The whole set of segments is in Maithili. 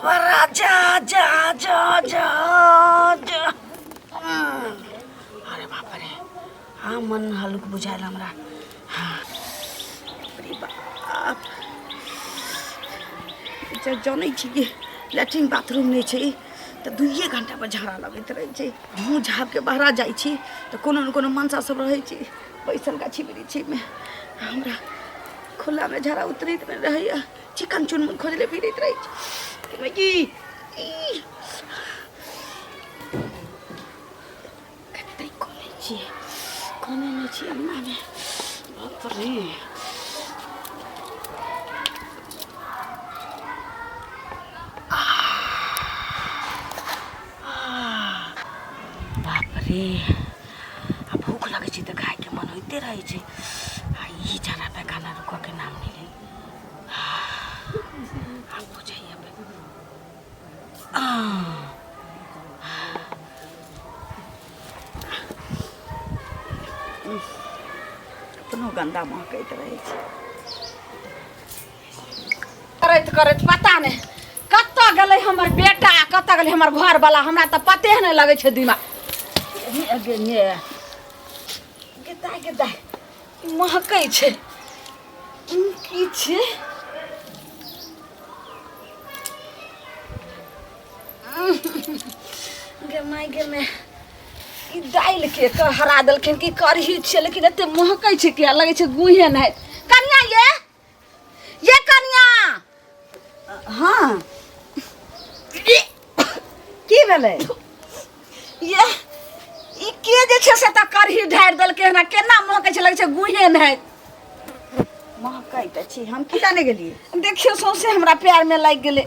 बड़ा जा जा जा जा जा। अरे बाप रे, हाँ, मन हल्लुक बुझायल हमरा। हाँ, अरे बाप, जे जनै छी कि लैट्रिन बाथरूम नहि छै तऽ दुइए घंटा पर झाड़ा लगैत रहै छै। मुँह झाँपके बहरा जाइ छी तऽ कोनो ने कोनो मनसा सब रहै छै बैसल गाछी वृक्षीमे। हमरा खुलामे झाड़ा उतरैत नहि रहैए, चिकन चुनमुन खोजले फिरैत रहै छी। की ई कतै कोने छियै, कोने नहि छियै अङ्गनामे। बाप रे, बाप रे, आ भूख लगै छै तऽ खायके मन होइते रहै छै, आ ई झाड़ा पैखाना रुकऽके नाम नहि लै। आब बुझैया। अपनो गन्दा महकैत रहै छै। करैत करैत पता नहि कतऽ गेलै हमर बेटा, कतऽ गेलै हमर घरवला, हमरा तऽ पते नहि लगै छै दिमाग। गे गे गे दाइ, महकै छै। ई की छै? गे माय गे माय, ई दालि के हरा देलखिन कि करही छियै, लेकिन एते महकै छै किया? लगै छै गुहे नहि। कनिया, ये ये कनिया। हाँ, की भेलै? ये ई के जे छै से तऽ करही ढारि देलकै हन, केना महकै छै, लगै छै गुहे नहि। महकै तऽ छी, हम की जाने गेलियै। देखियौ, सौंसे हमरा पैर में लागि गेलै।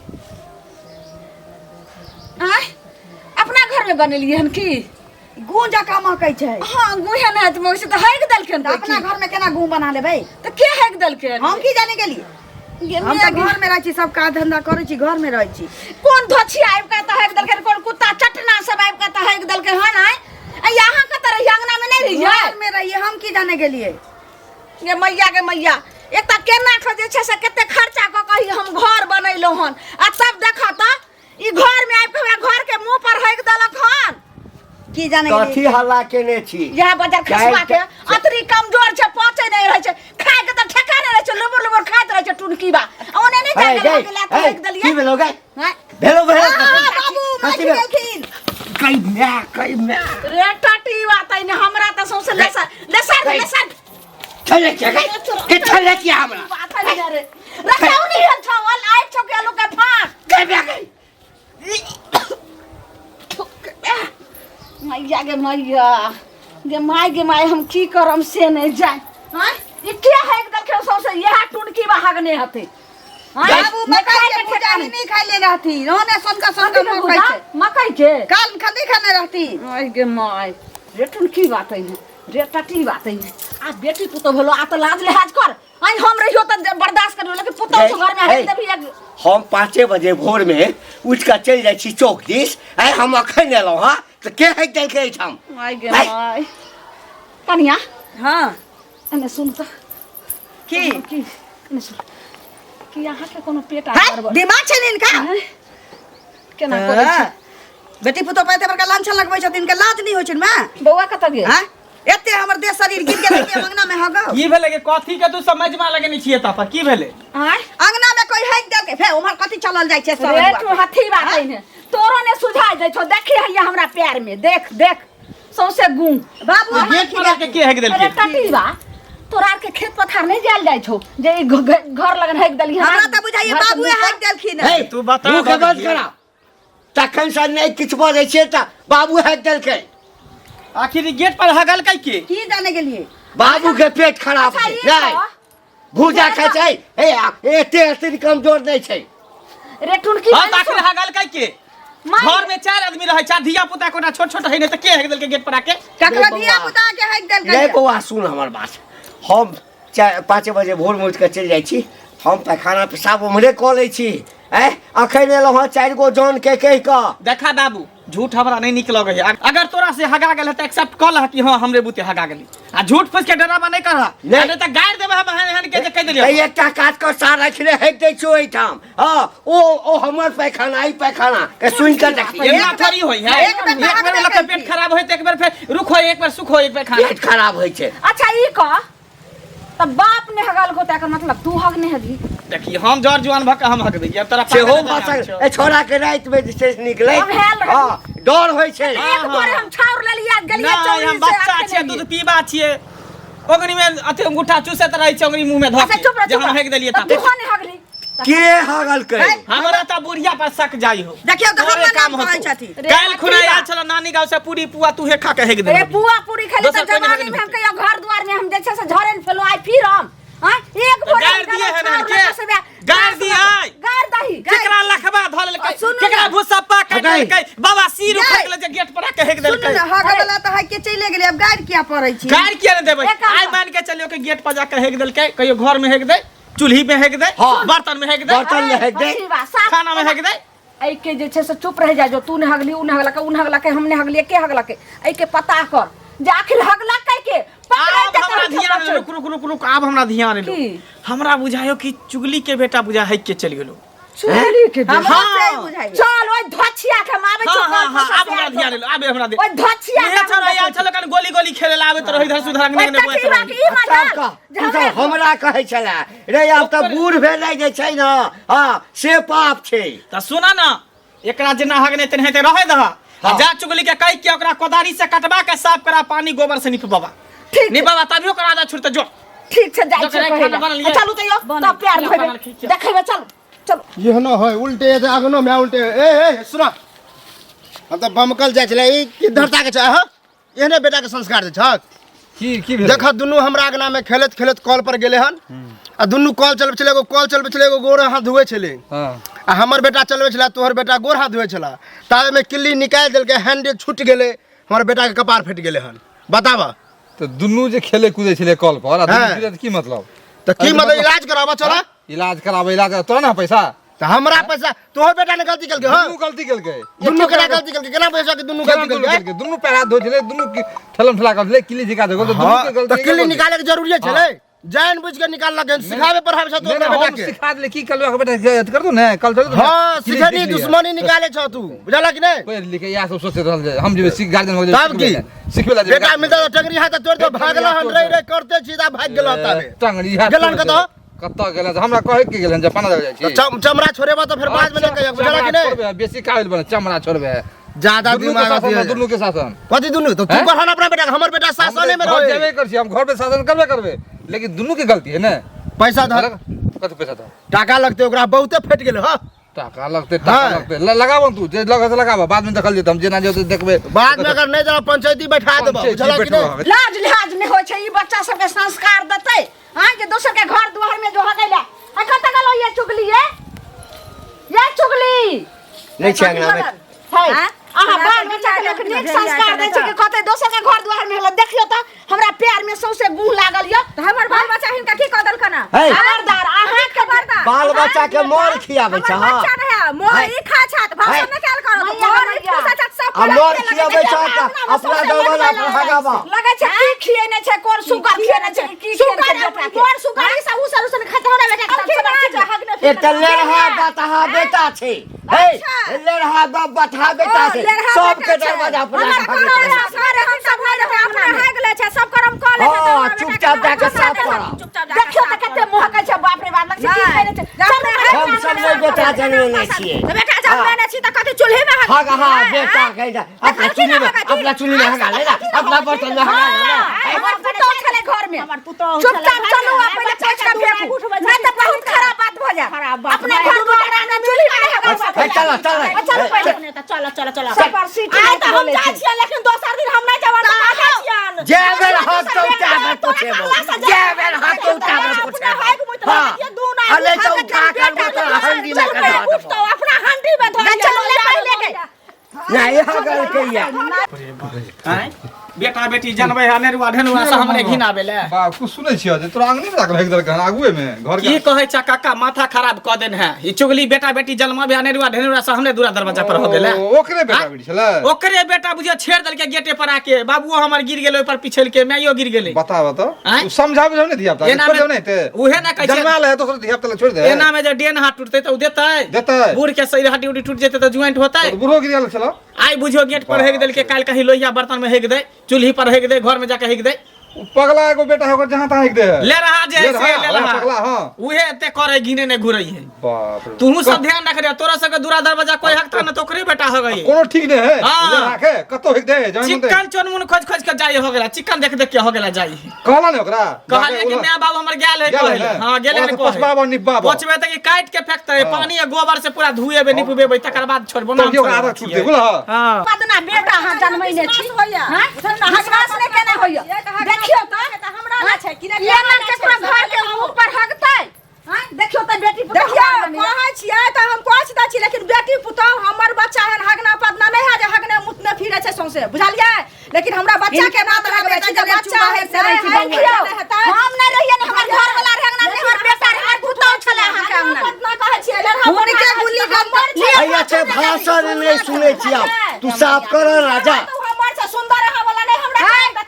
आँय, अपना घर में बनेलियै हन की? गू जकाँ महकै छै। हाँ, गुहे नहि तऽ महकै छै, तऽ हगि देलखिन। तऽ अपना घर में केना गू बना लेबै? तऽ के हगि देलकै? हम की जाने गेलियै। गे हम तऽ माय घर में रहै छी, सब काज धंधा करै छी, घर में रहै छी। कोन धोछी आबि कऽ तऽ हगि देलकै, कोन कुत्ता चटना सब आबि कऽ तऽ हगि देलकै हन? आँय, आ यहाँ कतऽ रहियै? अंगना में नहि रहियै? घर में रहियै, हम की जाने गेलियै। गे मैया गे मैया, एतऽ केना कऽ जे छै से कते खर्चा कऽ कऽ ई हम घर बनेलहुँ हन, आ तब देखऽ तऽ ई घर में आबि कऽ हमरा घर के मुंह पर हगि देलक हन। की जाने कथी गेलियै। हल्ला केने छी? इएह बजर खसुआ के अतरी कमजोर छै, पचै नहि रहै छै, खाय के तऽ ठेका नहि रहै छै, लुबुर लुबुर खाइत रहै छै टुनकी बा। ओने नहि हे, जा गै, के लए कऽ हे, हगि देलियै। की भेलो गै? आँय? भेलो भेलो? हाँ, बाबू कथी मारि भेल? गेलखिन। कई माय, कई माय। रे टटी बात ने, हमरा तऽ सौंसे लेसर लेसर गै। लेसर। चले के गै, के चले के हमरा बात नहीं रे, रखौ नहीं हल छौ अल आइ छौ के आलू के फाक। गै माय गै। मैया गे मैया गे my गे my, हम की करम से नहीं जाय। आँय, ई के हगि देलकै सौंसे? इएह टुनकी बा हगने हतै। आँय, बाबू नहि मकई खाय के के भुजा ठेकान। नहीं खाइ ले रहती, ओने सनका सनका कथी के मकई भुजा? छै। मकई के काल खंदी खाने रहती। आइ गे my रे, टुनकी बात है रे, टटी बात है। आ बेटी पुतोह भेलो, आ तऽ लाज लिहाज कर। आइ हम रहियो तऽ बर्दाश्त करियो, लेकिन पुतोह छौ घर में, हगि देबही एक। हम 5 बजे भोर में उठि कऽ चलि जाइ छी चौक दिस। आइ हम अखन एलहुँ हँ तऽ के हगि देलकै एहिठाम? आइ गे आइ। My. कनिया। हाँ। एने सुन तऽ। की? की एने सुन कि अहाँके कोनो पेट आ है गड़बड़? दिमाग छै ने इनका? आँय? केना करै छै? बेटी पुतोह पर एते बड़का लांछन लगबै छथिन, इनका लाज नहि होइ छनि माँ? बौआ कतऽ गेल? हाँ, एते हमर देह शरीर गिर गेलै कि अंगना में हगौ। की भेलै के? कथी के तू समझ में लगेने छियै तब की भेलै? आँय? अंगना में कोई हगि देलकै, फेर उम्हर कथी चलल जाइ छै सब? रे तू हथी बात है ने, तोरो ने सुझाइ दै छौ। देखी हैया हमरा पैर में, देख देख, सौंसे गुं। बाबू ई गेट पर आके के हेक अरे देलकै? टटी बा, तोरा आर के खेत पथार नहीं जायल जाइ छौ जे ई घर लगन हेक देली? हमरा तऽ बुझाइए बाबुए हगि देलखिन। हे, तू बता मुँह के दऽ बंद करा। तखन से नहि किछु बजै छियै तऽ बाबू हगि देलकै। आखिर ई गेट पर हगलकै के? की जाने गेलियै। बाबू के पेट खराब अच्छा, छै। ई नहि कह। भूजा खाइ छै। हे, एते एते कमजोर नहि छै। रे टुनकी। हाँ, तऽ आखिर हगलकै के? माय। घर में 4 आदमी रहै छै, धिया पुता कोना छोट छोट है, नहि तऽ के हेक देलकै गेट पर आके? ककरो नहीं धिया बौआ। पुता के हगि देलकै। नहीं बौआ, सुन हमर बात। हम 4 5 बजे भोर में उठि कऽ चलि जाइ छी, हम पैखाना पेशाब उम्हरे कऽ लै छी। आँय, अखन एलहुँ हँ 4 गो जन के कहि कऽ। देखा बाबू, झूठ हमरा नहीं निक लगे है। अगर तोरा से हगा गेल है त एक्सेप्ट कर लह कि हां हमरे बुते हगा गेली आ झूठ फूस के डरावा नहीं करह। नहीं। नहीं त गारि देबे हम एहन एहन के जे कह देलियो। तऽ एकटा काज कर सार रखले हेक दै छौ एहिठाम। हँ, ओ ओ हमर पैखाना ई पैखाना के सुनि कऽ देखी। एना थोड़ी होई है। एक बेर एक बेर हगबे लोग के केलखिन। पेट खराब होय त एक बेर फेर रुक होय, एक बेर सुख होय, एक बेर खाना। पेट खराब होइ छै। अच्छा ई कह त बाप ने हगल को त एकर मतलब तू हग ने हगी। देखी हम जर जुआन भक हम हगबै अब तोरा सेहो पागल भऽ बना सकै छौ। ए छोड़ा के राति में जे छै से निकलै। हम हेल रहली। हँ, डर होइ छै। एक बोरे हम छाउर लेलियै गेलियै नहीं चौरी हम से बच्चा आके छियै लेलियै। दूध पीबा छियै ओंगरी में अथी अंगूठा चूसैत रहै छै ओंगरी मुंह में धऽ अच्छा के चुप रह जे चुप हम रह। हेक देलियै तब तब तू ने हगली। के हगलकै? हमरा तऽ बुढ़िया पर शक जाइ हो। देखियौ तऽ तोरे हमर काम नाम कहै होतौ। छथिन। रे काल्हि खुना बकरीबा। आयल छल नानी गाँव से पूरी पुआ तूहे खा के हेक रे देलही। पुआ पूरी खेली दोसर तऽ कोइ नहि जवानी में हम हेतै। कहियो घर द्वार में हम जे छै से झरे ने फेलो आइ फिर हम आँय एक तऽ भोरे गारि दिए हन हन के? गारि दिए? गारि दही। केकरा लखबा धऽ लेलकै? सुनू केकरा ने। भूसप्पा काटि हगाइ। लेलकै? बाबा सिर गाय। उखाड़ि लेलकै गेट पर आके हेक सुनू देलकै। ने हगऽ वाला तऽ हग के चलि गेलै आब गारि किया पड़ै छी? गारि किया नहि देबै? एक काम आइ कर। मान के चलियौ कि गेट पर जाके हेक देलकै, कहियो घर में हेक दे, चूल्ही में हेक दे, हाँ। बर्तन में हेक दे, बर्तन में हेक दे। बकरीबा, साफ खाना में हेक दे। एहि के जे छै से चुप रहि जा जो तू ने हगली उ ने हगलकै उ ने हगलकै हम ने हगलियै के हगलकै एहि के पता कर जे आखिर हगलकै के पकड़ै आब के हमरा तहन ध्यान खबर रुक रुक रुक रुक आब हमरा ध्यान एलो। की? हमरा बुझायो कि चुगली के बेटा बुझा हेक के चलि गेलो। चुगली के बेटा। हमरा से हाँ। बुझाइए। चल ओहि धोछिया के हम आबै हाँ छौ हाँ हाँ आब हमरा ध्यान एलो आबे हमरा ओहि धोछिया इहे छौ आयल छलो कन गोली गोली खेले ला आबैत रहै इधर से उधर अंगने अंगने बौआइत रहै। ई मजाल तब कह, तू सब हमरा कहै छला रे आब तऽ बूढ़ भेलै जे छै ने हँ से पाप छै। तऽ सुना ना एकरा जेना हगने तेनाहिते रहै दह आ जा चुगली के कहि के ओकरा कोदारी से कटवा के साफ करा पानी गोबर से निपबाबा। ठीक छै। निपबाबा तभियो ओकरा आदत छुटतै जो। ठीक छै जाइ जकरा छियै खाना कहै बनल लए। ये। चलू तैयो तब प्यार खाना धोबे बनल ठीक छै। देखेबै चलू चलू। एहनो है उल्टे जे अगनो में उल्टे ए ए सुन हम तऽ बमकल जाइ छलै ई की धरता के छै हँ एहने बेटा के संस्कार दै छक की की भेलै? देख दुनू हमरा अंगना में खेलैत खेलैत कल पर गेले हन आ दुनू कल चलबै छलै एगो कल चलबै छलै एगो गोर हाथ धुए छलै हाँ आ हमर बेटा चलबै छलै तोहर बेटा गोर हाथ धुए छला ताबे में किल्ली निकालि देलकै हैंडल छूटि गेलै हमर बेटा के कपार फटि गेलै हन बताबऽ तऽ दुनू जे खेले कूदे छलै कल पर आ दुनू हाँ। गिरत की मतलब? तऽ की अरे मतलब इलाज कराबऽ चल। इलाज कराबे इलाज करा- तोरा ना पैसा? तऽ हमरा पैसा तोहर बेटा ने गलती केलकै हँ दुनू गलती केलकै। दुनू केना गलती केलकै केना पैसा के दुनू केना गलती दुनू केलकै केलकै? दुनू पैर हाथ धोइ छलै दुनू ठेलम ठेला कर छलै किल्ली झिका देलकै तऽ दुनू हाँ के गलती तऽ किल्ली निकाले के जरूरी छलै जान बुझ के निकाललक हन सिखाबे पढ़ाबे छ तू नहीं अपना नहीं बेटा हम के सिखा देले की कलवा के बेटा के अथी कर दू ने कल चल हाँ सिखनी दुश्मनी निकाले छ तू बुझला कि नहीं पढ़ लिख इएह सब सोचैत रहल जे हम जेबै सीख गार्जियन हो तब की सिखबै ला जेबै बेटा मिलता तऽ टंगरी हाथ तोड़ दो भागल हन रे रे करते छी ता भाग गेल ताबे टंगरी हाथ गेलन कतऽ? कतऽ गेलन हमरा कहै के गेलन जापान जाइ छी चमड़ा छोड़ेबा तऽ फेर बाद में नहीं कहियो बुझला कि नहीं छोड़बे बेसी काबिल बने चमड़ा छोड़बे ज्यादा दुनू के दिमाग शासन अथी में, दुनू के शासन कथी दुनू तो तू हैं? करहन अपना बेटा के, हमर बेटा शासने में हम घर रहे जेबे कर छी हम घर पे शासन करबे करबे लेकिन दुनू के गलती है ने पैसा धर कथी पैसा धर टाका लगते ओकरा बहुते फटि गेल हँ टाका लगते टाका हाँ। लगते लगाबो तू जे लगे से लगाबो बाद में देखल जेतै हम जेना जेतै देखबै बाद में अगर नहीं देला पंचायती बैठा देबो पंचायती बुझला कि नहीं बैठबो। लाज लिहाज नहि होइ छै ई बच्चा सबके संस्कार देतै हाँ जे दोसर के घर दुआर में जो हगैला आ कतऽ गेलो ये चुगली ये ये चुगली नहि छै अंगना में। है आँ? अहाँ हमरा बाल तऽ बच्चा के गिला लोक नीक के संस्कार दै छै कि कतै दोसर के घर दुआर में हलो देखियो तऽ हमरा पैर में सौंसे गुह लागल ये तऽ हमर बाल बच्चा हिनका की कऽ देलकन हँ? है खबरदार अहाँ के बाल बच्चा के मोर खियाबै छै हमर हँ बच्चा रहे मोर है। ई खा छात भाषण है। न कयल करो मैया, मोर ई मैया। ठूसा छात सब आ मोर फुला खियाबै छै तऽ अपना दबल अपना हगाबा लगै छै की खिएने छै कोन सुगर खिएने छै की सुगर खिएने छै बेटा के? कोन सुगर ई सब उ सब उ सब खाते हो ना बेटा के की सब बात हगने एक तऽ लेरहा बतहा बेटा छै हे लेरहा बाप बतहा बेटा छै सबके दरवाजा पर हमर जाके कोनो हगैत रहै। संस्कार हम सब नहि रहै अपना भाग लै छै सब करम कऽ लै छै हँ, तऽ हमरा बेटा के चुपचाप जाके साफ करऽ। चुपचाप जाके देखियो तऽ कते महकै छै बाप रे बाप लगै छै की खैने छै चलू हम सब नहि बेटा जनमेने छियै तऽ बेटा जनमेने छी तऽ कथी चूल्ही में हग हाँ बेटा कहि दे अपना चूल्ही में अपना चूल्ही में हगा ले ना अपना बर्तन में हगा ले ना हमर पुतोह छलै घर में हमर पुतोह चुपचाप चलू आ पहिले पोछि के फेंकू नहीं तऽ बहुत खराब बात भऽ जायत खराब बात अपने घर दुआर में चूल्ही में नहीं हगाउ हे, चलो चलो चलू पहिले चलो चलो चलो सब पर सीटी आइ तऽ हम बोलै जाइ छै। छियै लेकिन दोसर दिन हम नहि जेबै तऽ कहाँ छियन जे बेर हक तो उठा बेर पूछेबो जे बेर हक तो उठा बेर पूछेबो हाँ अले तो उठा कर वो तो हंडी में कर देबो अपना हंडी में धो चलू ले पहिले के नहीं हगल के या आँय बेटा बेटी जनबै है अनेरुआ ढेनुआ से हमरे घिन आबे ले। बा कुछ सुनै छियै जे तोरा अंगने में राखल हेक देलक हन आगुए में घर की के। कहै छ काका, माथा खराब कऽ देन है ई चुगली। बेटा बेटी जन्म भी अनेरुआ ढेनुआ से हमरे दूरा दरवाजा पर हो गेलै। ओ, ओकरे बेटा बेटी छलै? ओकरे बेटा बुझियो छेड़ देलकै गेटे पर आके। बाबुओ हमर गिर गेलै ओहि पर, पिछल के माइयो गिर गेलै। बता बता। आँय? उ समझा बुझा नहीं धिया पुता एना छोड़ में- दे नहीं ते उहे ना कहै छै। जन्मा ले दोसर धिया पुता छोड़ दे। एना में जे डेन हाथ टूटतै तऽ उ देतै? देतै। बूढ़ के शरीर हड्डी उड्डी टूट जेतै तऽ ज्वाइंट होतै? तो बूढ़ो गिर गेल छलो। आइ बुझियो गेट पर हेग देलकै, काल्हि कहीं लोहिया बर्तन में हेग दे, चूल्ही पर हेग दे, घर में जाके हेग दे। उ पगला एगो बेटा है ओकर, जहां तहां हेक दे है। ले रहा जे ले है से रहा, ले ओहे रहा। पगला, हाँ। उहे एते करे घिने ने घुरै है। बाप रे। तूहू सब ध्यान रख रे, तोरा सबके दूरा दरवाजा कोई हक था न तो ओकरे बेटा हो गई। कोनो ठीक नहीं है। हाँ। ले राखे कतो हेक दे जहां मन चिकन चुनमुन खोज खोज के जाई हो गेला, चिकन देख देख के हो गेला जाई। कहला ने ओकरा? कहलिए कि my बाबू हमर गेल है। गेल कहले है। हां, गेले ओकरा ने। से पोसबाबो, निपबाबो। पोछबे त कि काट के फेंकते? हाँ। पानी आ गोबर से पूरा धुएबे निपबेबे, तकर बाद छोड़बो ना। तब ओकरा आदत छूटते बुझल। हां। पदना बेटा अहाँ जनमैने छी, हाँ? विश्वास नहि केने होइया। देखियौ तऽ हमरा ला छै कि नहि? एना केकरो घर के मुँह पर हगतै? हाँ? देखियौ तऽ बेटी पुतहु देखियौ हमरा बनैया। कहै छियै तऽ हम कहै दै छी, लेकिन बेटी पुतहु हमर बच्चा एहन हगना पदना नहि है जे हगने मुतने फिरै छै सौंसे, बुझलियै? लेकिन हमरा बच्चा के नाम लगबै छी जे बच्चा है से रहै छी बौआ। हम नहि रहियै ने, हमर घर वाला रहै अंगना में, हमर बेटा रहै, हमर पुतहु छलै अहाँके अंगना में। पदना कहै छियै लड़हा। हुनके गुल्ली डंडा हैया छै, भाषण नहि सुनै छी आब। तू साफ कर राजा। हमर छै सुंदर अहाँ वाला नहि हमरा।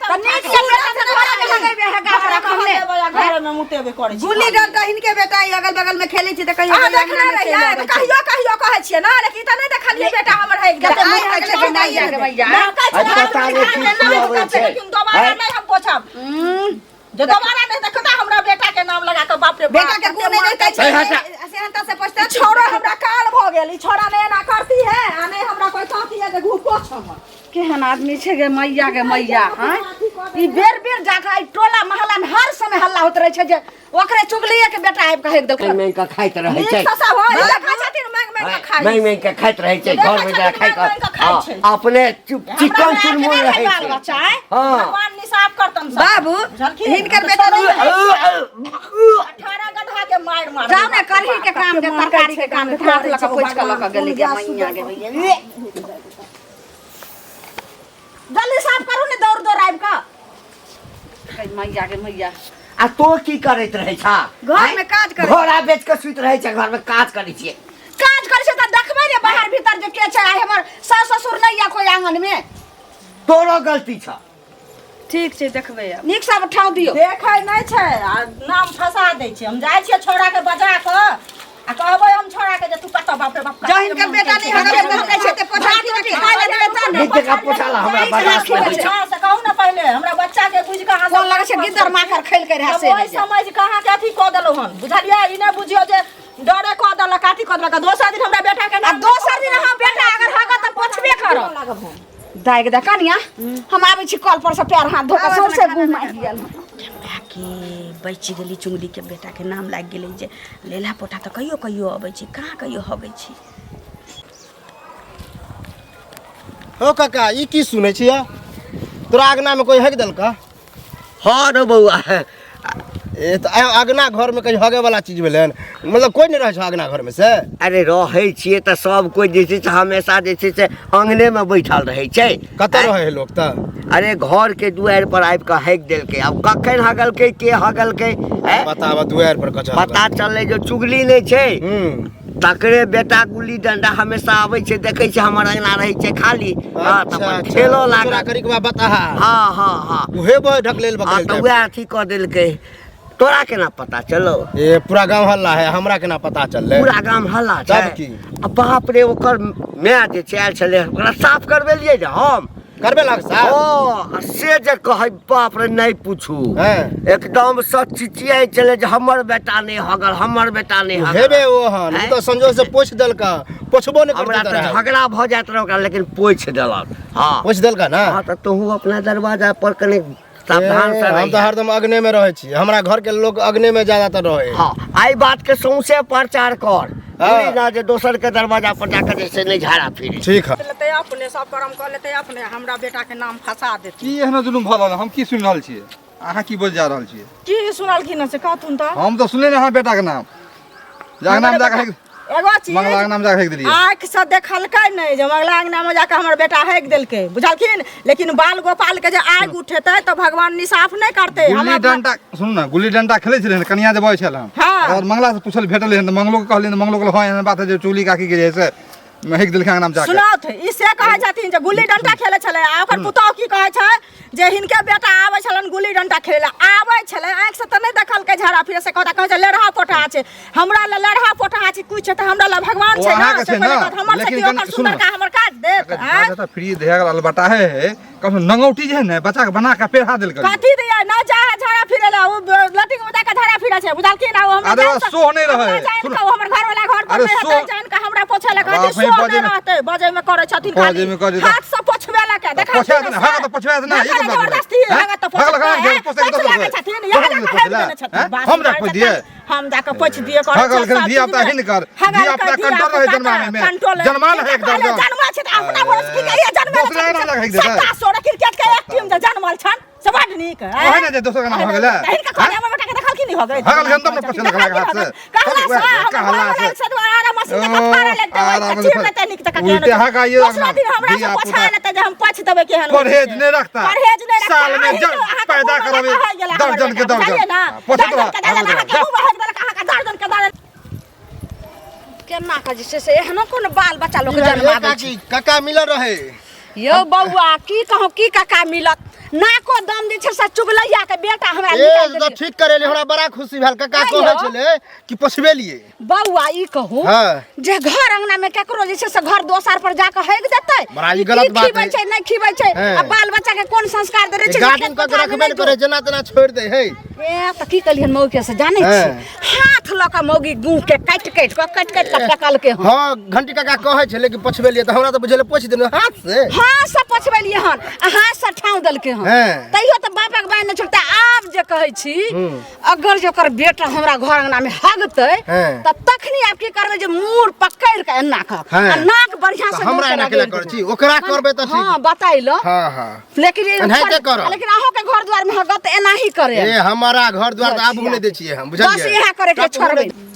तऽ नीक से बेटा से घर के लगेबै है गाछ रखने। घर में मुतेबे करै छी। गुल्ली डंडा हिनके बेटा ई अगल बगल में खेले छी तऽ कहियो अहाँ कहियो देखने अंगना में चलि रहियै अबै तऽ छै। कहियो कहियो कहै छियै ने, लेकिन ई तऽ नहि देखलियै बेटा हमर है। कते मुँह होइ छै के मैया के मैया। आइ पता नहि की की अबै छै। लेकिन दोबारा आँय? नहि हम पोछब जे दोबारा नहि देखता हमरा बेटा के नाम लगा के। बाप रे बाप, बेटा के गुण नहि रहते ए, हटा। छै, सेहनता से पोछते। ई छौड़ा हमरा काल भऽ गेल। ई छौड़ा नहि एना करती है आ नहि हमरा कोई कहती है जे घू पोछ हमर। केहन आदमी छै गे मैया गे मैया। हाँ, ई बेर बेर जाके एहि टोला मोहल्ला में हर समय हल्ला होइत रहै छै जे ओकरे चुगलिए के बेटा आबि कऽ हेक देलकै। मांगि मांगि कऽ खाइत रहै छै। नीक से सब हँ, ई देखै छथिन मांगि मांगि कऽ खाइ। मांगि मांगि कऽ खाइत रहै छै, घर में जा खाइ मांगि मांगि कऽ खाइ कऽ छै। अपने चिकन चुनमुन रहै बाल छै। बच्चा आँय? हँ। भगवान निसाफ करतन सब। बाबू बुझलखिन? हिनकर बेटा 18 गधा के मारि मार। जाउ ने करही के काम के तरकारी के काम के हाथ लऽ कऽ पोछि कऽ लऽ कऽ गेलै गे मैया गे मैया। जल्दी साफ करू ने दौड़ दौड़ आबि कऽ गे मैया गे मैया। आ तो की करैत रहै छा? घर में काज करै। घोड़ा बेच कऽ सुति रहै छै, घर में काज करै छियै। काज करै छै तऽ देखबै ने बाहर भीतर जे के छै। आइ हमर सास ससुर नहि यऽ कोइ आंगन में। तोरो गलती छ। ठीक छै, देखबै आब। नीक से ठाव दियौ। देखै नहि छै आ नाम फंसा दै छै। हम जाइ छियै छौड़ा के बजा कऽ आ कहबै हम छौड़ा के जे तू कतऽ बाप रे बाप। जँ हिनकर बेटा नहि हगबै तऽ कहै छै ते पोछा भात रोटी खाय लए देबै तब ने। नीक जकाँ पोछाला, हमरा बर्दाश्त नहि होइ छै। हँ, से कहू ने पहिले हमरा बच्चा के बुझि कऽ अहाँ कोन लगै छै गिद्दर माखर खेलकै रहए से ओहि नहि जाने। समझ कऽ अहाँके अथी कऽ देलहुँ हन, बुझलियै? ई नहि बुझियौ जे डरे कऽ देलक, अथी कऽ देलक। दोसर दिन हमरा बेटा के आ दोसर दिन अहाँ बेटा अगर हगत तऽ पोछबे करब। लागब हम। दाइ के कनिया, हम आबै छी कल पर से पैर हाथ धो कऽ, सौंसे गुम मारि गेल। के बचि गेली, चुंगलीके बेटाके नाम लागि गेलै जे लेला पोटा तऽ कहियो कहियो अबै छै, कहाँ कहियो हगै छै। हो काका, ई की सुनै छियै? तोरा अगना में कोई हगि देलका? हँ रे बौआ। ए तऽ अगना घर में कहीं हगे वाला चीज भेलै हन? मतलब कोई नहि रहै छै अगना घर में से? अरे रहै छियै तऽ सब कोइ जे छै से हमेशा जे छै से अङ्गने मे बैठल रहै छै। कतऽ रहै है लोक तऽ? अरे घर के दुआरि पर आबि कऽ हगि देलकै। आब कखन हगलकै, के हगलकै, आँय? बताबऽ, दुआरि पर कचरा। पता चललै जे चुगली नहि छै, हूँ तकरे बेटा गुल्ली डंडा हमेशा आबै छै, देखै छै हमर अंगना रहै छै खाली, हँ, तऽ अपन खेलो चोरा लागल करी के बाद बताहा। हँ हँ हँ। उहे बॉय ढकलेल हँ बकलेल। तऽ वएह अथी कऽ देलकै। तोरा केना पता चलो? ए, पूरा गांव हल्ला है, हमरा केना पता चललै? पूरा गाम हल्ला छै। तब की? आ बाप रे, ओकर माय जे छै आयल छलै, ओकरा साफ करबेलियै ने हम। करबे लाग साहब। ओ आ से जे कहै, बाप रे, नहि पूछू। हैं। एकदम से चिचियाइ छलै जे हमर बेटा नहि हगल, हमर बेटा नहि हगल। हेबे ओ हन हैं? ओ तऽ संजोग से पोछि देलका, पोछबो नहि हमरा करतै तऽ तऽ। झगड़ा भऽ जाइत रहै ओकरा, लेकिन पोछि देलक। हँ, पोछि देलका ना। हँ, तऽ तोहू अपना दरवाजा पर कनि सावधान ए, से हम तऽ रहिहे। हरदम अग्ने में रहै छी, हमरा घर के लोग अग्ने में ज्यादातर रहै। हँ, एहि बात के सौंसे प्रचार कर। हँ। ई ना जे दोसर के दरवाजा पर जाकर जे से नहि झाड़ा फिरी। ठीक है। लेतै अपने सब करम कऽ लेतै अपने, हमरा बेटा के नाम फंसा देतै। की एहनो जुलुम भऽ रहल? हम की सुनि रहल छियै? अहाँ की बोल जा रहल छियै? की सुनलखिन हन से कहथुन तऽ। हम तऽ सुनले ने अहाँ बेटा के नाम जाके नाम जाके एगो चीज मंगला अंगना में जाके हेक देलियै। आँखि से देखलकै नहि जे मंगला अंगना में जाके हमर बेटा हेक देलकै, बुझलखिन? लेकिन बाल गोपाल के जे आगि उठेतै तऽ भगवान निसाफ नहि करतै। हम गुल्ली डंडा सुनू ने, गुल्ली डंडा खेलै छलै हन, कनिया जे बजै छल हन। हाँ। और मंगला से पूछल भेटल हन तऽ मंगलो के कहलियै, तऽ मंगलो कहल हँ एहन बात है जे चुगली काकी के जे है से हेक देलकै अंगना में जाके। सुनौथ, ई से कहै छथिन जे गुल्ली डंडा खेलै छलै, आ ओकर पुतोहु की कहै छै जे हिनके बेटा आबै छलनि गुल्ली डंडा खेलै लए। आबै छलै, आँखि से तऽ नहि देखलकै झाड़ा फिरे से कहता, कहै छै लेढ़ा पोठहा छै। हमरा लए लेढ़ा पोठहा छै कुछ छै तऽ हमरा लए भगवान ओ छै ना। अहाँके से छै पहिले ने, कहत हमर छै लेकिन कि कनि ओकर सुनू। सुन्दर का हमर काज देत? अगर आँय? ज्यादा फ्री देह अलबटा है, है कम से कम नंगौटी जे है ने बच्चा के बना के पेढ़ा देल करियौ। कथी दिया ना जा है झाड़ा फिरे ला, उ लटिंग में जाके झाड़ा फिरे छै, बुझलखिन ना? ओ हमरा अरे जान वो से- सोह नहीं रहै। हमरा जान सुनो। के ओ हमर घर वाला घर पर अरे नहीं सोह- हेतै, जान के हमरा पोछे ला कहै बाप छै, रे, सोह बजै नहीं में- रहतै, बजै में करै छथिन बजै खाली। में करै हाथ से पोछबे ला के देखा पोछे देने, हगा तऽ पोछबे देने, ई कोन बात भेलै? जबरदस्ती हैं? हगा तऽ हगा पोछते लगा के हैं, पोछते के पोछ दोसर लागै कोइ। छथिन, यहाँ दोसर जाके कोइ हेक पोछला, देने छथिन। हैं? बात हम जा करै पोछि छथिन। दियै? हम जाके पोछि दिए करै हगल छै के सब धिया पुता चीजमे। हिनकर, हगल धिया के पुता धिया कंट्रोल रहै पुता जन्मामे मे। कंट्रोल रहै। जन्माल है एक पहिले दर्जन। जन्मल छै तऽ अपना भरोसे की कहिया जन्मल दोसरा छथिन? नाम लगा देतै। सत्ता सोलह क्रिकेट के एक टीम जे जन्मल छन से बड नीक। ओहे ने जे दोसर के नाम हो गेलै। हिनका कहलियै हमर बेटा के देखल की नहि हो गेलै? हगल के तब ने पोछलक हाथ से। कहला से कहला हमर से। घरवाला से दुआरा मशीन के ओ, फाड़ा लेते, आराम से चीर लेते नीक तक। उल्टे हगा ये दोसरा दिन हमरा से धिया पोछा पुता। लेते जे हम पोछ देबै केहन होइ परहेज छै। नहि रखता। परहेज नहि रखता। साल में अहीं जब तो अहाँके पैदा मुँह में करबै, लगा गेल हमर दर्जन के बेटा, दर्जन। बुझलियै ना? पोछैत दर्जन रह, के दर्जन, हगैत रह। अहाँके मुँह में हगि देलक, अहाँके दर्जन के दर्जन। केना के जे छै से एहनो कोनो बाल बच्चा लोक की भेल, जन्माबै छै? काकी काका मिलल रहे। यौ बौआ, की कहूँ, की काका मिलत, नाको दम जे छै से चुगलैया के बेटा हमरा ए निकालि तऽ देलकै। ठीक करेली, हमरा बड़ा खुशी भेल। काका आइयो। कहै छलै कि पोछबे लिए। बौआ, ई कहू हाँ। जे घर अंगना में केकरो जे छै से घर दोसर पर जाके हेक देतै? बड़ा ई ई गलत की बात खिबै है। छै, नहि खिबै छै? हाँ। आ बाल बच्चा के कोन संस्कार देने छै जे गार्डिंग खेत कऽ के पथार में रखबे नहि ने करे, जेना तेना छोड़ि दे है। ए तऽ की कहलियन मौगी के से जानै हाँ। छी? हाथ लऽ कऽ मौगी गूँह के काटि काटि कऽ, काटि काटि कऽ फेकलकै हन। हाँ, घंटी काका कहै छलै कि पोछबे लिए, तऽ हमरा तऽ बुझेलै पोछि देने हाथ से। हाथ से पोछबेलियै हन आ हाथ से ठाँव देलकै हन। हाँ। तैयो तऽ बापक बाइन नहि छुटतै। आब जे कहै छी, अगर जे ओकर बेटा हमरा घर अंगना में हगतै हाँ। तऽ तखनी आब की करबै जे मूड़ पकड़ि कऽ एना कऽ हाँ। आ नाक बढ़ियां तऽ से हमरा गूँह के एना केला रगड़ि करै छी? देबै। ओकरा करबै तऽ ठीक। हाँ, बताइलो। हाँ हाँ। लेकिन ई एनाहिते करब। लेकिन अहूँ के घर द्वार में हगत तऽ एनाही करे। ए हमारा घर द्वार तऽ आबू नहि दै छियै हम, बुझलियै? बस इएह करे के टपू छोड़बै। नहि।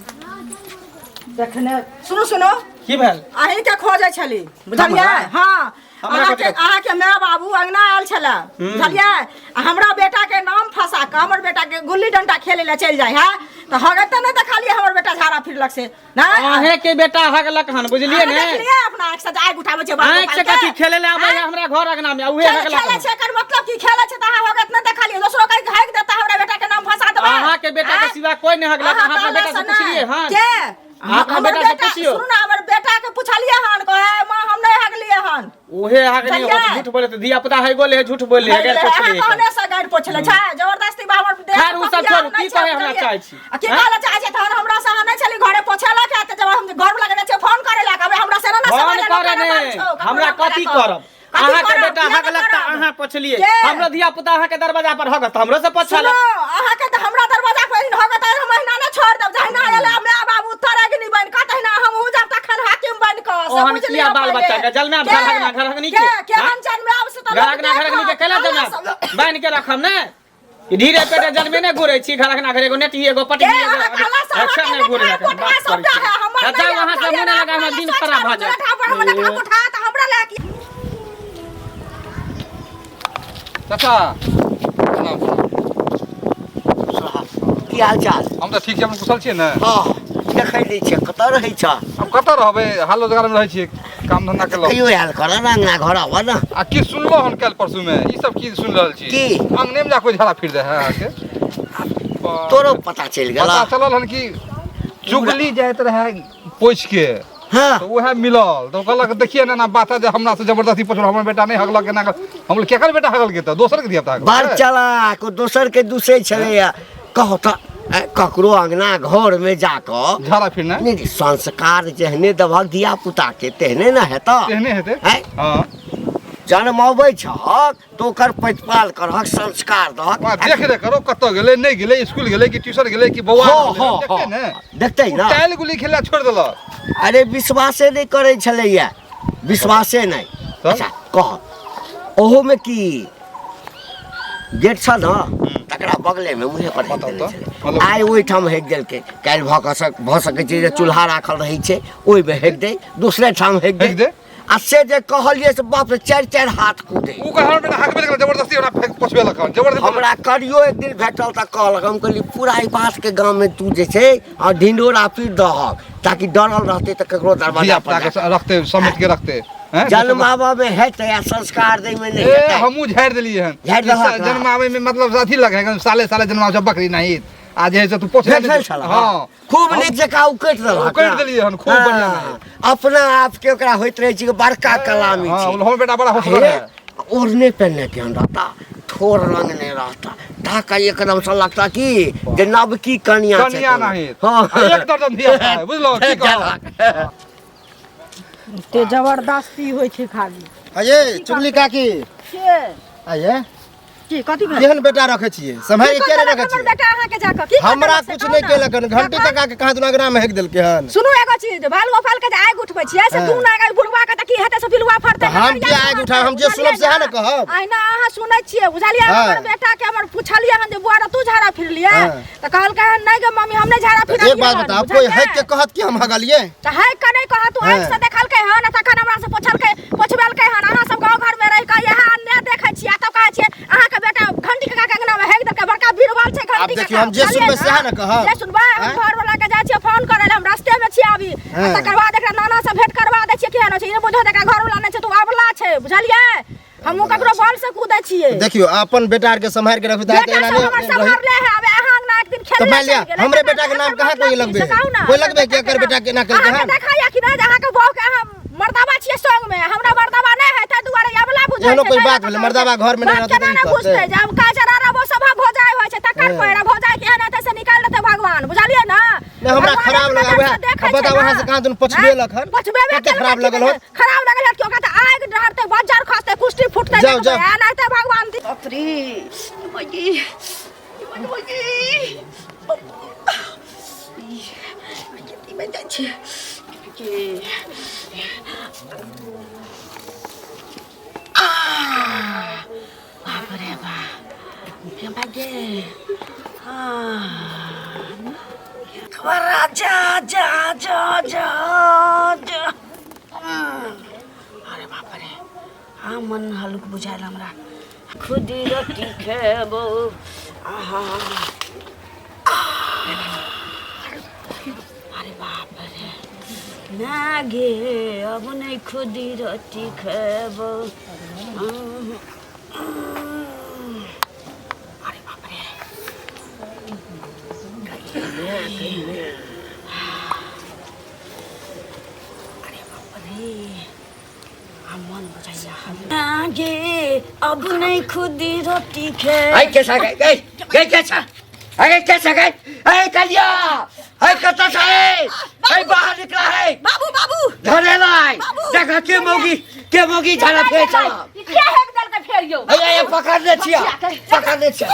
देखने सुनू सुनू। की भेल? अहीं के खोजै छली, बुझलियै? हाँ। हमरा अहाँके कथी? अहाँके माय बाबू अंगना आयल छलै, बुझलियै? आ हमरा बेटा के नाम फंसा कऽ हमर बेटा के गुल्ली डंडा खेले लए चलि जाइ है तऽ हगते नहि देखलियै हमर बेटा झाड़ा फिरलक से नहि। अहें के बेटा हगलक हन, बुझलियै अहाँ ने? देखलियै अपना आँखि से जे आगि उठाबै छै बाल आँखि से गोपाल के? कथी खेले ले आबै है हमरा घर अंगना में, आ उहे हगलक खेले हन। छै एकर मतलब की? खेले छै तऽ अहाँ हगत नहि देखलियै, दोसरो कहि हगि देता, हमरा बेटा के नाम फंसा देबै? अहाँ के बेटा के आँय? सिवा कोई नहीं हगलक। अहाँ अहाँ अपना बेटा से कहला से पुछलियै नहि। हन? के? अहाँ अपना हमर बेटा से बेटा पुछियौ। सुनू ना, हमर बेटा के पुछलियै हन, कहै माँ हम नहि हगलियै हन। उहे हगनी बुझलियै? होत, झूठ बोले तऽ धिया पुता है गोले है, झूठ बोले है, गैर अहाँ पुछलियै। कहने से गारि पोछले छै जबरदस्ती बा हमर देह खैर, उ सब पपिया छोड़ू, नहि की छै, कहै हमरा बुझलियै? चाहै छी? आ की हैं? कहै लए चाहै छी? तहन हमरा से अहाँ नहि छली घरे पोछेलक है तऽ जब हम घर लगे जाइ छियै फोन करे लए, कहबै हमरा से ना फोन समझ करे ने हमरा कथी करब? कथी अहाँ के करब? बेटा किया नहि हगलक तऽ करब? अहाँ पोछलियै। के? हमरो धिया पुता अहाँ के दरवाजा पर हगत तऽ हमरो से पोछलक। सुनो, अहाँके तऽ हमरा दरवाजा पर एहन हगत तऽ हम अहिना नहि छोड़ि देब। जहिना एलै माय बाबू तरगनी बनि कऽ, तहिना हमहूँ जायब तखन हाकिम बनि कऽ से। ओहन बुझि किया लिअ बाल पहिले। बच्चा के जलमायब के? घर हगना घर हगनी के? के? केहन हाँ? जन्मायब से तऽ घर लोक हगना घर हगनी के देखत। कैला जमायब बान्हि के रखब ने? ई धीरे पेटे जन्मे ने घुरै छी घर हगना घर, एगो नेटी एगो के पटनी एगो अहाँ कहला से अच्छा अहाँके नहि घुरै लठा बात कोठा करै सबटा छी। है, हमर आ नहि जाउ है, अहाँ से मुँह नहि लगा, हमरा दिन खराब भऽ जायत। लठा पर हमर लठा कोठा तऽ हमरा लए की? चाचा, प्रणाम। की हाल चाल? हम तऽ ठीक छी, हम कुशल छियै ने? हँ, देखै नहि छियै, कतऽ रहै छ? हम कतऽ रहबै, हाल रोजगारमे रहै छियै, काम धंधा केलहुँ। कहियो आयल कर ने अंगना घर, आबऽ ने। आ की सुनलहुँ हन काल्हि परसूमे, ई सब की सुनि रहल छी? की? अंगने मे जा कोई झाड़ा फिर दे है अहाँके। तोरो पता चलि गेल? पता चलल हन कि चुगली जाइत रहै पोछि के। हाँ। तऽ उएह मिलल तऽ ओ कहलक देखिए ने एना बात है जे हमरा से जबरदस्ती पोछल, हमर बेटा नहि हगलक एना हम बोले केकर बेटा हगल के? तऽ दोसर के धिया पुता हगलक। बड़ चलाक, ओ दोसर के दूसै छलैया। कहू तऽ ककरो अंगना घर में जाकऽ झाड़ा फिरना नहि नहि, संस्कार जेहने देबहक धिया पुता के तेहने ने हेतऽ। तेहने हेतै। हैं? हाँ। जन्मबै छहक तऽ ओकर प्रतिपाल करहक, संस्कार दहक। वहाँ देख रेख करो, कतऽ गेलै नहि गेलै, स्कूल गेलै कि ट्यूशन गेलै कि बौआ हँ, गेलै, हँ, देखतै हँ। ने। देखतै ने। ओ टाइल गुली खेलला छोड़ि देलक। अरे विश्वासे नहि करै छलैया, विश्वासे नहि। तब? अच्छा कह, ओहोमे की गेट छल ने तऽ तकरा बगले में मुँहे पर हेक बताउ देने तऽ, छलै। मतलब- आइ ओहिठाम हेक देलकै काल्हि भऽ कऽ भऽ सकै छै जे चूल्हा राखल रहै छै ओहिमे हेक दै दोसरे ठाम हेक हेक दै दै। आ से जे कहलियै से बाप रे चारि चारि हाथ कूदै ओ कहे हमर बेटा हकबे केलक जबरदस्ती हमरा फेक पोछबेलक हन जबरदस्ती हमरा करियो एक दिन भेटल तऽ कहलक हम कहली पूरा ई बात के गाममे तू जे छै आ ढिंढोरा पीट दहक ताकि डरल रहतै तऽ ककरो दरवाजा धिया पर पुता के रखते समेट के रखते हैं जन्माबऽ मे हेतै आ संस्कार दै मे नहि ए हेतै हमहूँ झाड़ि देलियै हन झाड़ि देलहक ना? जन्माबै में मतलब अथी लगे है साले साले जन्माबै छै बकरी नहीं आ जे है से तू पोछे भेटल छल हाँ खूब नीक जकाँ उकटि देलहक उकटि ना? देलियै हन, खूब बढ़िआँ हाँ, अपना आपके ओकरा होइत रहै छै कि बड़का कलामी हाँ छै हमर बेटा बड़ा होशगर हे, है ओढ़ने पहनने केहन रहता ठोर रंगने रहता ताका एकदम से लगता कि जे नवकी कनिया छै कनिया कोनो। नहीं हाँ एक दर्जन धिया पुता है बुझलो की कहब ते जबरदस्ती होइ छै खाली अये चुगली काकी के अये की कथी भेल केहन बेटा रखे छियै सम्हारि की के केना करलक रखे हमर छियै बेटा अहाँके जाकऽ की हमरा करलक से कुछ कहू नहि ने। केलक हन घंटी तखन? काका के कहाँ दुना ग्राम हेक देलकै हन सुनू एगो चीज बाल गोपाल के जे आगि उठबै छियै से हाँ। दू नाग बुढ़वा के तऽ की हेतै से पिलुआ फड़तै तऽ हम किया आगि उठायब? हम जे सुनब सएह ने कहब। अहिना अहाँ सुनै छियै बुझलियै हाँ। हमर बेटा के हमर पुछलियै हन जे बुआ रे तू झाड़ा फिरलियै हाँ। तऽ कहलकै हन नहि गे मम्मी हम नहि झाड़ा तऽ फिरलियै एक बात हन, बताउ कोई बुझलियै? हेक के कहत कि हम हगलियै तऽ है के नहि कहत ओ आँखि हाँ। से देखलकै हन आ तखन हमरा से पुछलकै पुछबेलकै हन अहाँ सब गाँव घर में रहि कऽ इएह अन्याय देखै छियै आ तब कहै छियै अहाँके बेटा घंटी काका के अंगना में हेक देलकै बड़का बीरबल छै घंटी आब देखियौ, हम जे काका, सुनबै बुझलियै सएह ने कहब। जे सुनबै हम आँय? घर वाला के जाइ छियै फोन करै लए हम रास्ते में छियै अभी आ हाँ। तकर बाद एकरा नाना से भेंट करवा दै छियै केहन छै ई नहि बुझो एकरा घर वाला नहि छै तऽ ओ अबला छै बुझलियै हमहूँ ककरो बल से कूदै छियै देखियौ अपन बेटा आर के सम्हारि के रखू तऽ बेटा एना सब हमर नहि रही सम्हारले है अबे अहाँ अंगना एक दिन खेले तऽ मानि लिअ, हमरे बेटा के नाम कहाँ कोई लगबे? कोई लगबे कि एकर बेटा केना केलकै हन? देखा या कि नहि जे अहाँके बहू के अहाँ मर्दाबा छियै संग में हमरा मर्दाबा नहि है ताहि दुआरे अबला बुझै एहनो छै, कोई ताहि बात लऽ भेलै, कऽ मर्दाबा घर में नहि बाप रहतै तऽ केना ई नहि कहतै? बुझतै जब काजर आरबो सभा भौजाइ होइ छै तकर हँ। पैर भौजाइ केहन हेतै से निकालि देतै भगवान बुझलियै ने नहि, हमरा भगवान खराब अपना लगल नजर वएह। से देखै अब बताउ छै अहाँ ने। से कहाँ दुनू पछुएलक हन? पछुएबे कते केलकै खराब कि लगल नहि? होत? खराब लगल होत कि ओकरा तऽ आगि ढरतै बज्जर खसतै कुश्ती फुटतै जाउ, जाउ। एनाहिते भगवान बाप रे मगी मगी जाइ छी के बाप रे बाप गे राजा जा जा जा जा अरे बाप रे हाँ मन हल्लुक बुझायल हमरा खुदी रोटी खेबो आहा अरे बाप रे ना गे अब नहीं खुदी रोटी खेबो अरे बाप रे अरे बाप रे हम मन बुझाइया ना गे अब नहीं खुदी रोटी खे ऐ के छ गै गै गै के छ ऐ के छ गै ऐ कलिया ऐ कत छ ऐ ऐ बाहर निकला है बाबू बाबू धरे लाई देख के मौगी झाड़ा फेर छ के हेक देलकै फेर यौ ऐ ऐ पकड़ने छिया पकड़ने छिया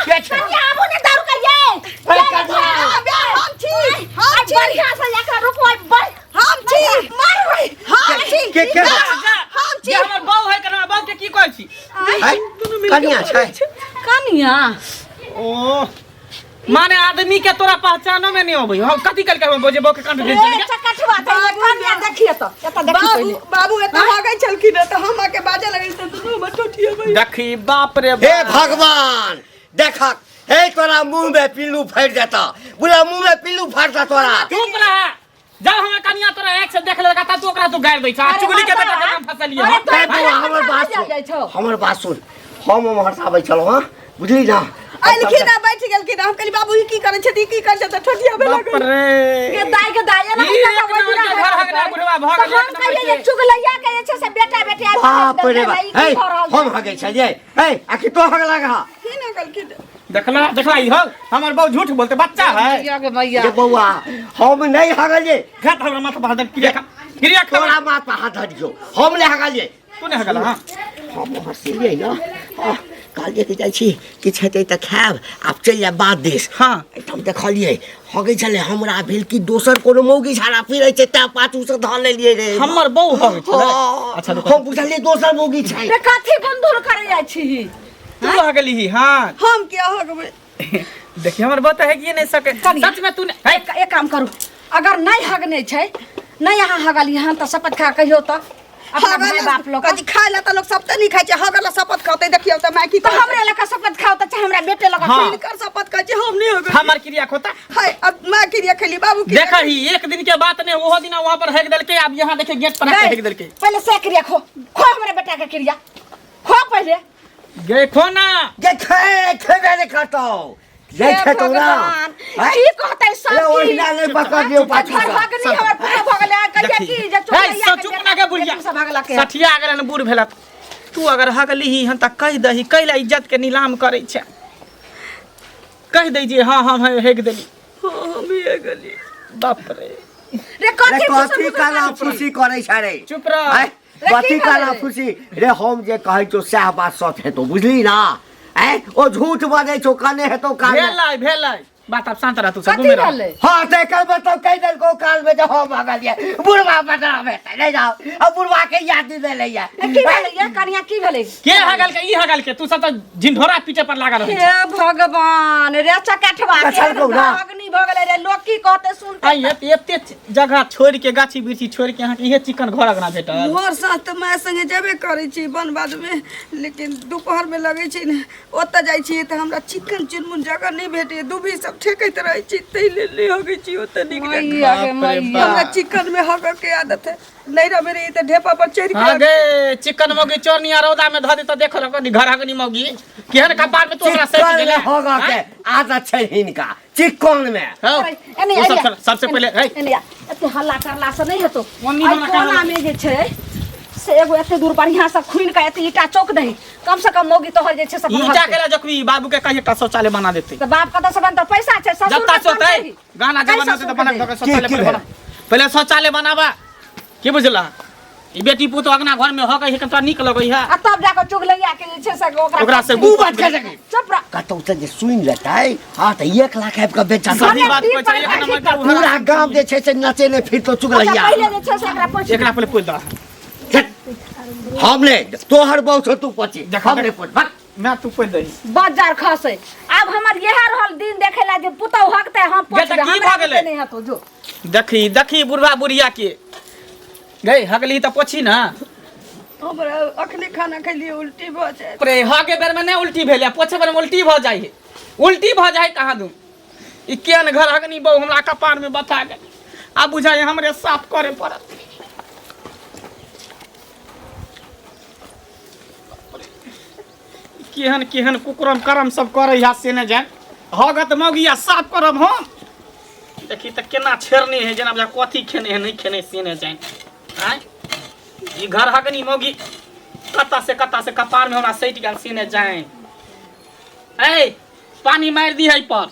के छ आबू ने दारू करियै ऐ कथा हम छी हम छी बढ़िया से एकरा रुकबै बढ़ हम छी मारबै हम छी के के हम छी जे हमर बहू है कना बहू के की कहै छी ऐ कनिया छै कनिया ओ माने आदमी के तोरा पहचानो में नहीं अबै हम कथी कल के हम बजे बहू के कंठ भेज ए चकठवा त कनिया देखिए त एतऽ देखी बाबू पहिले बाबू एतऽ भागै छलखिन तऽ हम आके बाजऽ लगै तऽ दुनू हमर ठोठिएबै देखी बाप रे हे भगवान देखक हे तोरा मुंह में पिल्लू फटि जेता बुला मुंह में पिल्लू फटता तोरा चुप रह जब हमर कनिया तोरा एक से देख लेलक तब तू ओकरा तू गारि दै छ आ चुगली के बेटा के नाम फसलिए अरे हम तोरा ए बौआ हमर बात जा जाइ सुन छौ। हमर बात सुन हम उम्हर से आबै छलहुँ हँ बुझली ना एलखिन आ बैठ गेलखिन हम कहली बाबू ई की करै छथि ई की करै छथि ठोठियाबे बाप लगल रे के दाई के दाई एना ई हुनका एक ओहि दिना नंबर के घर हगना बुढ़वा भऽ तऽ गेल हम एक कहियै नंबर जे के। चुगलैया के जे छै से बेटा बेटी आबि बाप रे बाप ई की हे भऽ रहल छै? हम हगै छलियै हे आखिर तो हग लगा की ना कहलखिन देखला देखला ई हो हमर बहू झूठ बोलते बच्चा है मैया के मैया जे बौआ हम नहीं हगलियै घात हमरा माथा पर हाथ धर, क्रिया खा क्रिया खा तोरा माथ पर हाथ धरियौ हम नहि हगलियै तू नहि हगला हां हम हँसलियै ने कहलियै कि जाइ छी किछु हेतै तऽ खायब आब चलि जायब बात दिस हाँ। एहिठाम देखलियै हगै छलै हमरा भेल कि दोसर कोनो मौगी झाड़ा फिरै छै तैं पाछूसँ धऽ लेलियै रे हमर बहू हगै छलै हँ, अच्छा रुको हम बुझलियै दोसर मौगी छै रे कथी गुंधुर करे जाइ छी तू हगली हाँ। हम क्या हगबै? देखिए हमर बात है कि नहीं सके सच में तू नहीं एक काम करू, अगर नहीं हगने छै, नहीं अहाँ हगली हन तऽ शपथ खा कहियो तऽ अपना भाई बाप लोग कथी खाय ला तऽ लोग सब तऽ नहीं खाय छै, हगल ला शपथ खाते देखियौ तऽ माय की तऽ हमरे लग शपथ खाओ तऽ चाहे हमरा बेटे लग। हाँ। हिनकर शपथ खाय छै, हम नहीं हगल। हमर क्रिया खोता हाय अब माय क्रिया खेली बाबू क्रिया देखा ही एक दिन के बात नहीं, ओहो दिन वहां पर हेक देलके, अब यहाँ देखे गेट पर आके हेक देलके। पहले से क्रिया खो, खो हमरे बेटा के क्रिया खो पहले। देखो ना जे खे खेबे नहीं करतो, जे खेतो ना की कहतै सब ले ओहिना नहीं पकड़ लियो पाछू घर से। भगनी हमर पूरा भऽ गेलै, कहिया की जे चुप हे चुप ना के बुढ़िया सब भगला के सठिया गेलन बूढ़ भेलत। तू अगर हगली ही हन त कहि दही, कैला इज्जत के नीलाम करै छै, कहि दै जे हाँ हम हेक देली। हाँ हम हेगली। बाप रे रे कथी कथी काला फुसी करै छै रे? चुप रह। कथी काला फुसी रे? हम जे कहै छौ सएह बात सच हेतौ, बुझली ना? ऐ ओ झूठ बजै छौ, कने हेतौ कान में। भेलै भेलै बात, अब शांत रह तू सब कथी घूमे रह। भेलै? हाँ तऽ एकर मतलब कहि देलकौ कान में जे हम हगलियै, बुढ़वा बदनाम हेतै। नहि जाओ अब बुढ़वा के याद दिलेलैया। की भेलै ये कनिया, की भेलै? के हगल के ई हगल के तू सब तऽ झिंझोरा पीटे पर लागल रहै। हे भगवान रे चकठवा के कछलकौ ना। अग्नि भऽ गेलै रे, लोक की कहतै सुनतै। आई एते जगह छोड़ के गाछी वृक्षी छोड़ के अहाँके इहे चिकन घर अंगना भेटल। भोर साँझ तऽ माय संगे जेबे करै छी वन बाध में, लेकिन दोपहर में लगै छै ने ओतऽ जाइ छियै तऽ हमरा चिकन चुनमुन जगह नहि भेटैए, दुभी सब ठेकैत रहै छी, ताहि लेल नहि हगै छी ओतऽ नीक जकाँ। मैया गे बाप रे मैया। हमरा चिकन में हगऽ के आदत है, नहीं रहे रही तऽ ढेपा पर चढ़ि हाँ के गे चिकन मौगी चोरनी आ रौदा में धऽ दे तऽ देखल कनी घर हगनी मौगी केहन कपार में तू हमरा सटि चिकन गेलै। में हगऽ के आदत छै हिनका, चिकन में। हौ, एने ओ सब आइया। सबसे पहिले है एने आ, एते हल्ला करला से नहीं हेतौ। मम्मी एहि हमरा कोना कहलक। में जे छै से एगो एते दूर बढ़िया से खुनि के एते ईटा चौक दही, कम से कम मौगी तोहर जे छै से ईटा भगतै। के ला जखनी बाबू के कहिए एकटा शौचालय बना देतै। तऽ बाप कतऽ से बनतौ? पैसा छै ससुर जत्ता के से होतै बनतै। गाना कैसे जमाना होतै तऽ ससुर बना के के शौचालय की पहिले भेल? बना, पहिले शौचालय बनाबा की बुझला? ई बेटी पुतो अंगना घर में हगै है तोरा नीक लगै है। आ तब जाके चुगलैया के जे छै से ओकरा ओकरा से ऊ बात कर सकै। चुप रह। कतौ से जे सुनि लेतै हाँ तऽ 1 लाख आबि कऽ बेचा सही बात कहै छै, एक नंबर के पूरा गाम जे छै से नचेने फिरतो चुगलैया। अच्छा, पहिले जे छै से एकरा पोछि। एकरा पहिले पोछि दह। हम नहि, तोहर बहु छौ तू पोछि, हम नहि पोछबक। ना तू पोछि दही। बजार खसै। आब हमर इएह रहल दिन देखै ला जे पुतहु हगतै हम गे, तऽ पोछबै, की हमरा भऽ गेलै? नहि हेतौ जो। देखी देखी बुढ़वा बुढ़िया के गई हगली तऽ पोछी ना। हमरा अखने खाना खेलियै उल्टी भऽ जायत। रे हगे बेर में नहीं उल्टी भेलै, पोछे बेर में उल्टी भऽ जाइ है, उल्टी भऽ जाइ कहाँ दू। ई केहन घर हगनी बहु हमरा कपार में बता गेल, आब बुझाइ हमरे साफ करे पड़त। केहन केहन कुकरम करम सब करै है से नहि जान, हगत मौगिया साफ करब हम। देखी तऽ केना छेड़ने है, जेना बुझा कथी खेने है नहीं खेने से नहि जान। आँय ई घर हगनी मौगी कतऽ से कतऽ से कपार में हमरा सटि गेल से नहि जान। ऐ पानी मारि दी है पर।